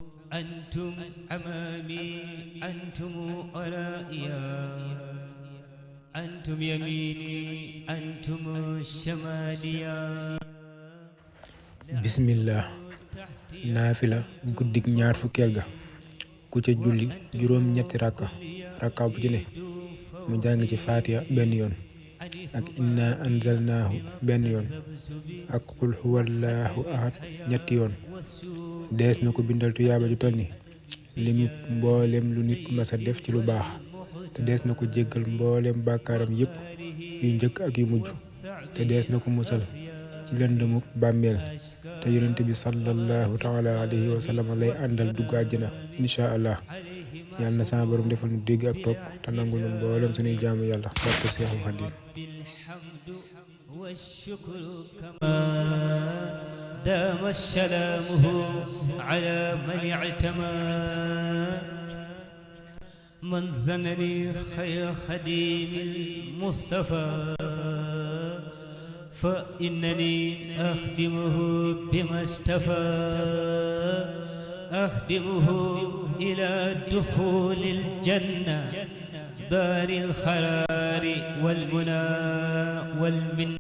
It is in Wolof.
أنتم أمامي أنتم ورائيا أنتم يميني أنتم شماليا bismillah naafila guddik ñaar fukkeel ga ku ca julli juróom ñetti rakka bu ci ne mu jàng ci faatiya benn yoon ak inna anzalnaahu benn yoon ak qul huwallahu ahad ñetti yoon dees na ko bindal tuyaaba ju toll ni limub mboolem lu nit masa def ci lu baax te dees na ko jéggal mboolem bàkkaaram yépp yu njëkk ak yu mujj te dees na ko musal ci lëndëmuk bàmmeel te yonent bi sallallahu taala alayhi wa sallam lay àndal dugg àjjana insha allah. yàlla na sama borom defal nu dégg ak topp te nangul nu mboolem suñuy jaamu yàlla barke Seexul Xadiim. والشكر كما دام سلامه على من اعتمى من زنني خير خديم المصطفى فإنني أخدمه بما اشتفى أخدمه إلى دخول الجنة دار الخير والمنى والمنى